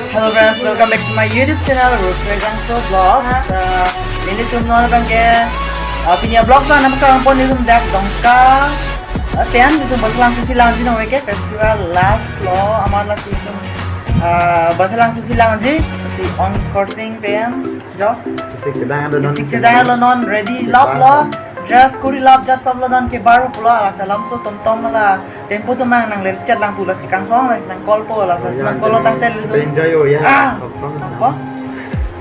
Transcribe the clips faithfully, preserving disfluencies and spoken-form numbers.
Hello friends, welcome back to my YouTube channel, Rose Rejangso Vlogs. Uh, nelitum non abangke, uh, pini a-vlog abang nangpaklang pon nelitum dak Dongka, uh, pen nelitum Baithalangso si langji nang veke festival last lo, amat lasi nelitum, uh, Baithalangso si langji, si on coursing pen jo. Isik chedang alo non. Isik chedang alo non, ready lap lo. Dress kori lap jat sop lo, non kebar pulo, lasi alam so tomtom la tempo atum nang nanglechet lang pulo, si kangkong lasi nang call po, lasi nang call lo tangte lu. Enjoy yo ya. Ah. Tomtom. Apa?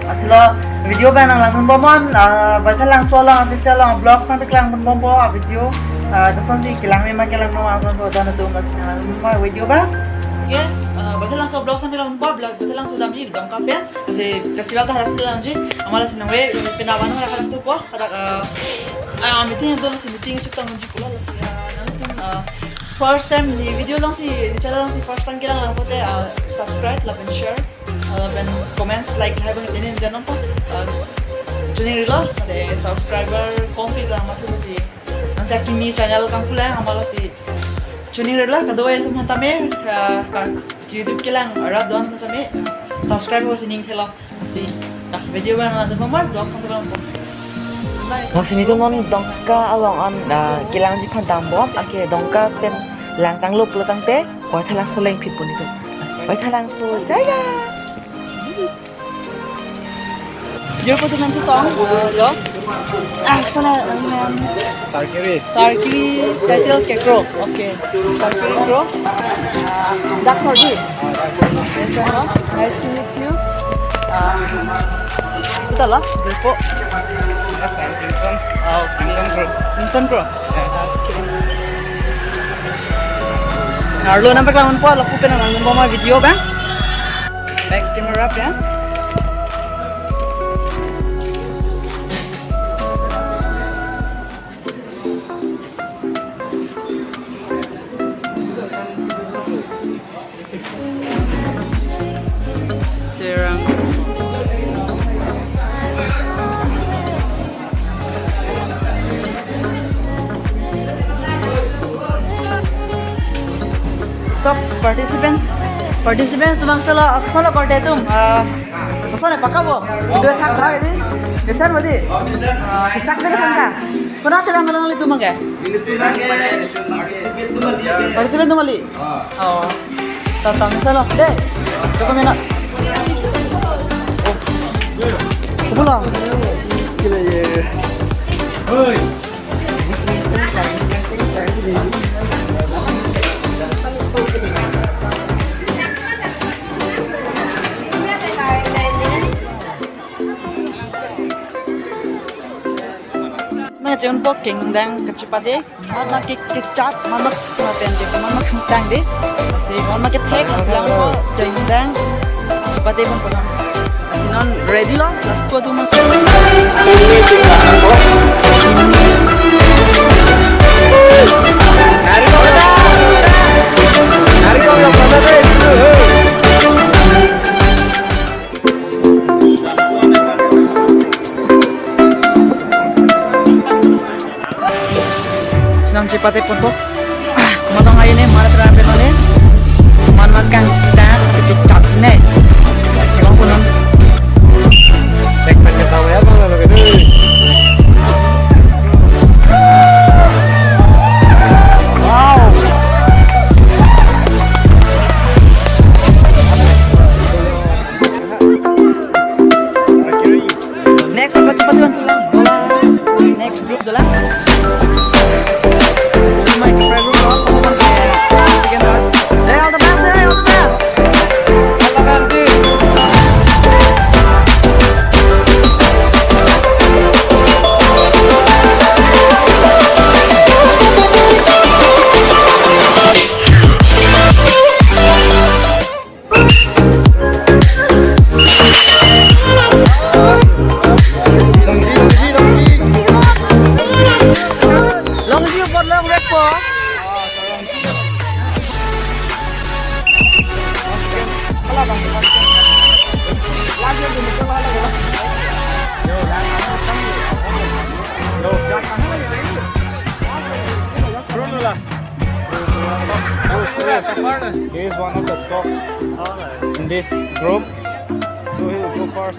Lasi lo video abang nanglang dun bomnon, ah, Baithalangso along official along vlog nangpaklang dun bompo, ah, video, ah, lason si kelang mema kelang no, ah, lason so dan atum lasi nanglang dun bompo video abang. Yes, ah, Baithalangso vlog nangpaklang dun bompo, vlog Baithalangso damji Dongka pen. Lasi festival ta hadak si langji, amat lasi nang ve, pina abang hadak hadak tu ko, hadak, eh, ah, meeting do, lasi meeting chutang unji pulo, lasi, ah, nang, ah, first time neli video along si, neli channel along si first time kelang lang pote, ah, subscribe, like and share, ah, lapen comments, like, hai bang tene janom po, ah, tuning rilo, ade subscriber kom pi lang mati lasi. Nang si akimi channel kangpu lang, amat lasi tuning rilo, kadokave atum aphan tame, ah, ka YouTube kelang arat do-an tame, ah, subscribe ho sining thelo. Lasi, ta video abang nanglang dun bomnon, vlog nangpaklang bomnon. Bye. Lasi nelitum non Dongka along an, ah, kelangji aphan dambom, anke Dongka pen langtanglo pulo tangte, Baithalangso langphit pon nelitum. Baithalangso jaya. Jor ko tu nangchetong, ah, jo. Ah, sana, um, Sarkiri. Sarkiri, title Kekro. Okay. Sarkiri Kro. Ah, dak Sarkiri. Ah, dak Sarkiri. Yes, sir. Nice to meet you. Ah, kita lah, Dilpo. Yes, I'm Vincent. Oh, Vincent Kro. Vincent Kro. Yeah. Okay. Arlo nangpaklang dun po, lapu pen nanglang dun bomnon video abang. Back camera pen. Terang. So, participants, participants atum bangso lo, koson lo korte atum, ah, koson lo pakka bo? Video thak thak ini, biasa berarti? Ah, siksak lagi thangta. Konat terang nang nelitum abangke? Participant atum kali? Oh. Tatang sana deh. Coba mena. Oh. Coba lah. Gila ya. Hoi. Nangchun po kengdang kachepade, mama ke kechat, mama kena pen de, mama kentang de. Si mama ke thek, lang po kengdang kachepade pon pon. Si non ready lo, last ko tu ma. Sinam chepate ponpo. Ah, matong aye ne, mara tra pe ne. Man man kang ta, chepate ne. Kelong punon. Segmen ketawa ya, Bang, kalau gini. Wow. Next, cepat, cepat, cepat, tulang. Bola. Next group, tulang. My favorite group. Hey, all the best, hey, all the best. Longji apot long vekpo. He is one of the top in This group, so he will go first.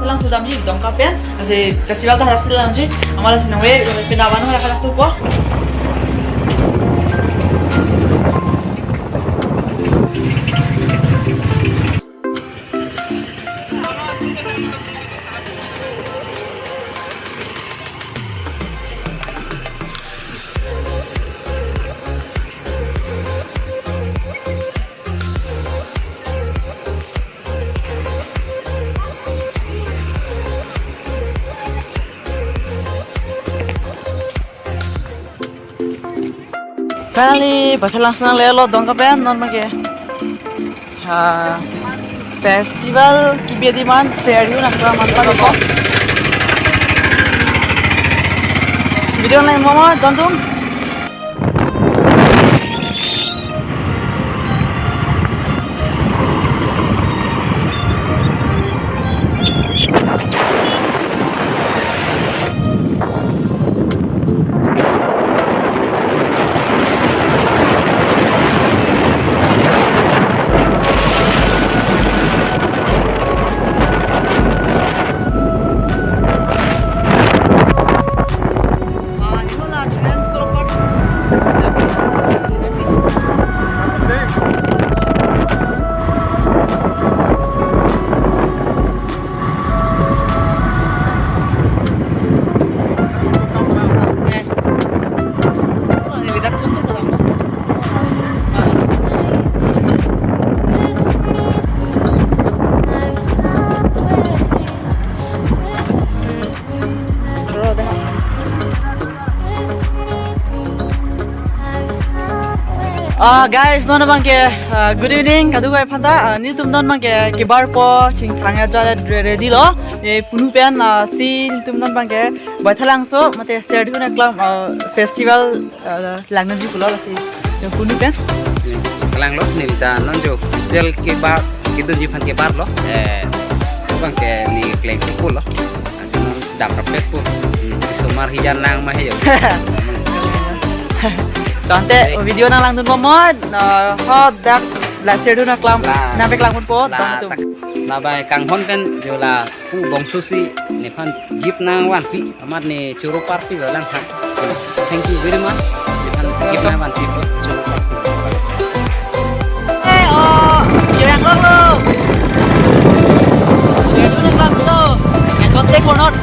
Langsung damji Dongka pen, lasi festival ta harap si damji, amat lasi nangve, pina banu harap harap tupo. Kali, basa langsung nanglelo Dongka pen non abangke. Ha, festival kebidi man, share yu nangkra man pa ko. Si video nang momo, dontum. Ah, guys, non abangke, ah, good evening, kadokave aphanta, ah, nelitum non abangke kebarpo, chingthang ajat re-, ready lo, e punu pen, ah, si nelitum non abangke, Baithalangso, mate Serdihun Aklam, ah, festival, ah, lang nangji pulo lasi, yang punu pen. Langlo, neli ta non jo, festival kebar, kedunji aphan kebar lo, eh, abangke neli kleng pulo. Langsung dam rapet po. Hmm, isomar hijan lang ma hiyo. Tangte video nanglangdun bomot, no, ho dak la Serdihun Aklam, la, nangpeklang ponpo, la, tangtum. Tak, la bai kanghon pen jo la pu bongso si nephan gift nangvanpi, amat ne choro party lo lang tha. Thank you very much. Nephan gift nangvanpi po, choro party. Eh, oh, yang lo lo. Serdihun Aklam to. Yang kontak ko not.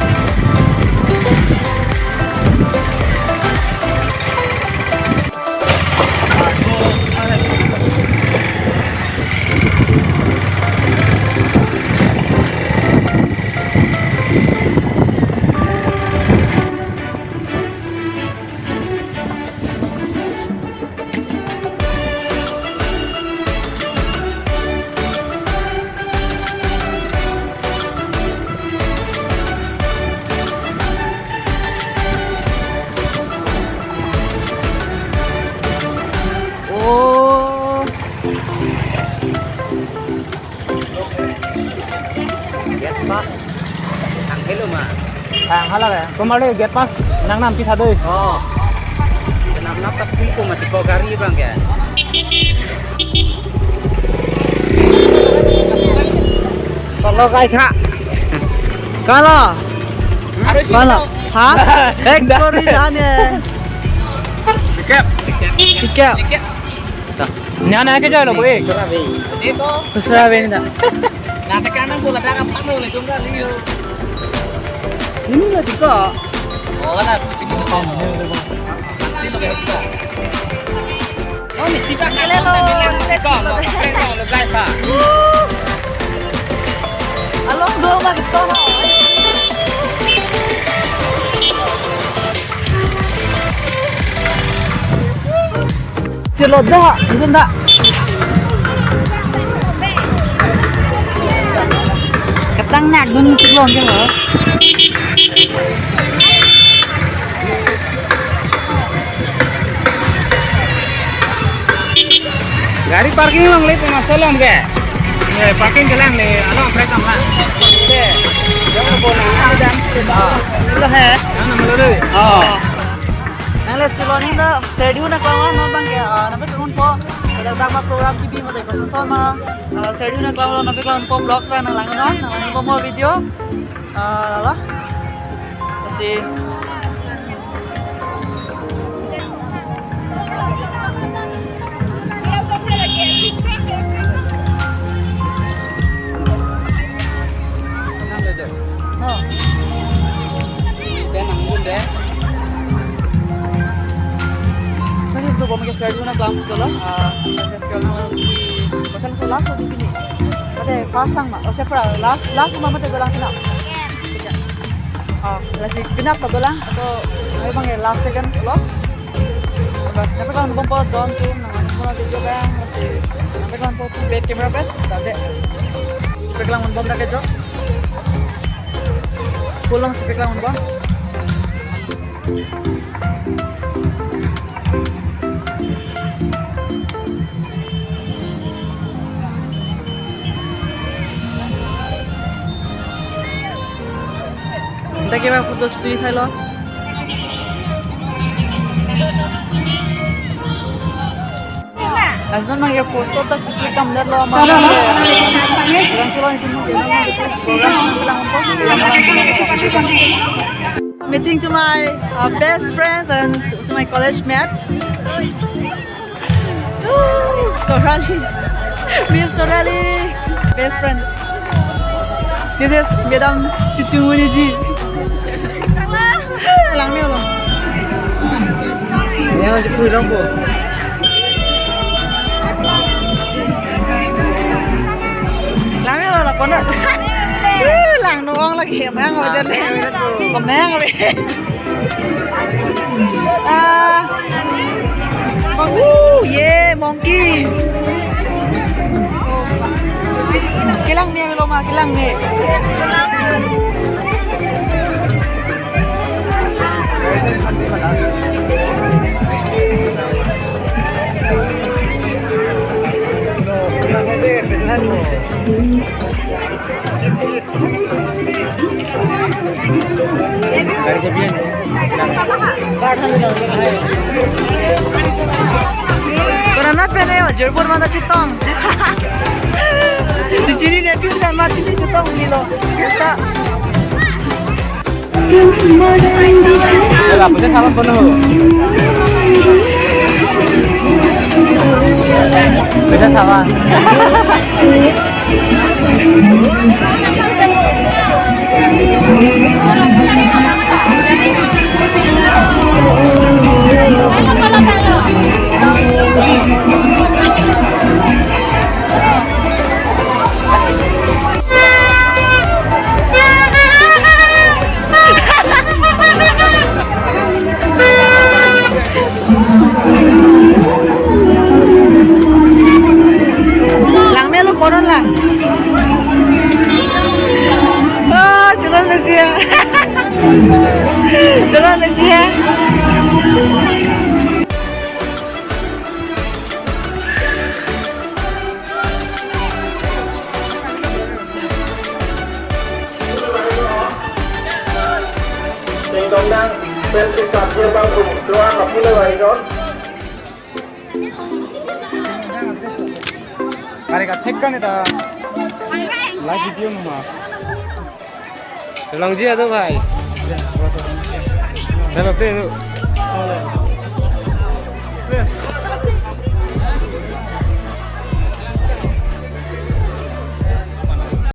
Oh. Gate pass. Thang helo ma. Thang hala ya. Tomar le gate pass nangnampi tha doi. Oh. Kenam nap tak pun ko mati ko gari bang ya. Kalau kai kena. Kalau. Harus kalau. Ha? Eh, kori dan ya. Tiket. Tiket. Nyan ake jalo ko, eh. Dusra ave. Dusra ave na. Na tekan nang bola dang apa no le jong kali yo. Ini lah tiga. Oh, lah, tu sini. Sini lo kita. Oh, ni siapa? Hello, hello. Kau, kau, kau, kau, guys, ha. Along dua mah kita. Chelok dah, itu dah. Ketang nak dun chelok ke lo. Gari parking longle, pemaso longle. Eh, parking kelang le, along trek kam ha. Oke. Hala he. Nang nang lo dei. Oh. Nang le chulo ni do, Serdiu na kama non bang ke, ah, nang pe tunun po. Ada bang ma program T V ma de ko son ma. Ah, Serdiu na kama lo nang pe kama po vlogs bang nang lang non, nang lang po mo video. Ah, lalo. Kasi Kali itu bom ke Serdiu na kelam sekolah, ah, festival na di, bahkan ke last di pini. Mate first lang ma, oh siapa last, last ma mate dolang kena. Ah, lasi pinap ta dolang, atau ayo bang ya last second slot. Apa, tapi kalau bom po don tu, nang ano po na video bang, lasi, tapi kalau bom po bed camera bed, tade. Tapi kalau bom tak kejo. Pulang si kalau bom. Anta ke ba photo chutri thailo. Asnon mang ke photo ta chutri kam dat lo ama. Meeting to my, uh, best friends and to, to my college mate. Torali. Miss Torali. Best friend. This is Madam Tutu Muniji. Langme lo. Ya, di kurang po. Langme lo, la kono. Lang no ong lagi, meng abe dele. Meng abe. Ah. Bang, uh, ye, monkey. Kelang me lo ma, kelang me. Karena pene ya, Jurpur mana chetong. Di sini dia pun kan mati di chetong ni lo. Kita. Wala, pwede sawan po no. Pwede sawan. Langme lo, poron lang. Oh, chulo le dia. Chulo le dia. Singdongdang, pensi kapir bang kum, keluar kapir lewat idon. Kare ka thek kan eta live video numa. Tolong ji ado bhai. Hello, hello.